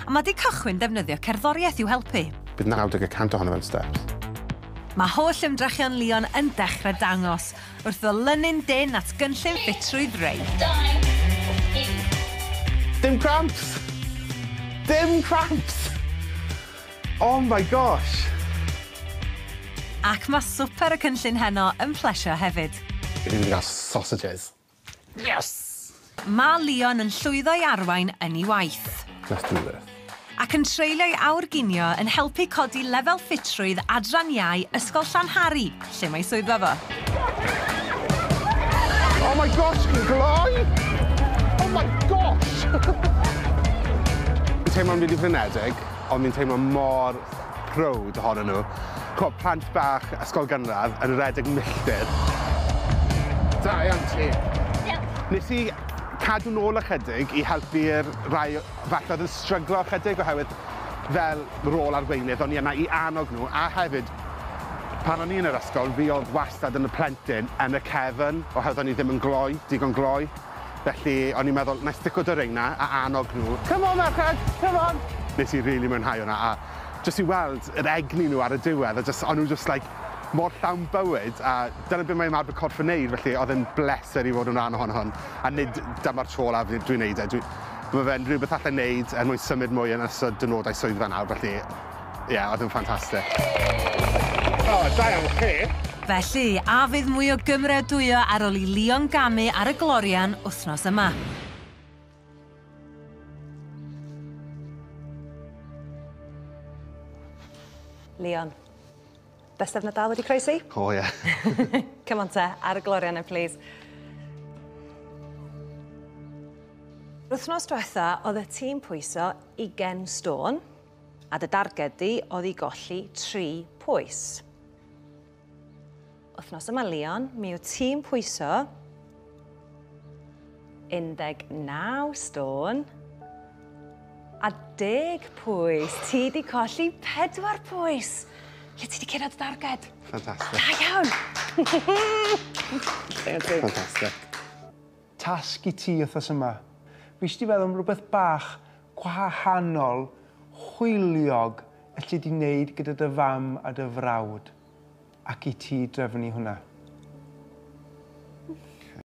a mae 'di cychwyn defnyddio cerddoriaeth i'w helpu. Bydd 90% ohono fe'n steps. Mae holl ymdrechion Leon yn dechrau dangos wrth ddolynu'n dynn at gynllun ffitrwydd Ray. Dim cramps! Dim cramps! Oh my gosh! Ac mae swper y cynllun heno yn plesio hefyd. Fi mynd i gael sausages. Yes! Mae Leon yn llwyddo i arwain yn ei waith. Let's do this. Ac yn treulio'i awr ginio yn helpu codi lefel ffitrwydd adran iau Ysgol Llanhari, lle mae swyddfa fo. Oh my gosh, chi'n gloi! Oh my gosh! Fi'n teimlo'n rili flinedig, ond fi'n teimlo mor proud ohonyn nhw. Ch'mo' plant bach ysgol gynradd yn redeg milltir. Da iawn ti. Nes i cadw nôl ychydig i helpu'r rai falle oedd yn stryglo ychydig oherwydd fel rôl arweinydd o'n i yna i annog nhw a hefyd pan o'n i yn yr ysgol fi oedd wastad yn y plentyn yn y cefn oherwydd o'n i ddim yn gloi, digon gloi. Felly o'n i'n meddwl, na i stico 'da reina a annog nhw. Come on merched, come on! Nes i rili mwynhau hwnna a jyst i weld yr egni nhw ar y diwedd a jyst o'n nhw just like mor llawn bywyd a dyna beth mae ymarfer corff yn neud felly oedd e'n bleser i fod yn rhan ohono hwn a nid dyma'r tro olaf dwi'n neud e. Dwi, mae fe'n rhywbeth allai neud er mwyn symud mwy yn ystod diwrnodau swyddfa nawr felly ie, yeah, oedd yn ffantastig. O, oh, da iawn chi. Felly, a fydd mwy o gymeradwyo ar ôl i Leon gamu ar y glorian wythnos yma? Leon, Bysedd Nadal wedi croesi? O, ie. Come on te, ar y glorian then, please. Wythnos diwetha, oedd y tîm pwyso 20 stôn, a dy darged di oedd i golli 3 pwys. Wythnos yma, Leon, mi yw tîm pwyso 19 stôn a 10 pwys. Ti di colli 4 pwys. Lle ti di cyrraedd y darged? Ffantastig. Da iawn! Ffantastig. Tasg i ti wythnos yma. Fi eisiau ti feddwl am rhywbeth bach gwahanol, hwyliog, allu di wneud gyda dy fam a dy frawd. Ac i ti drefnu hwnna.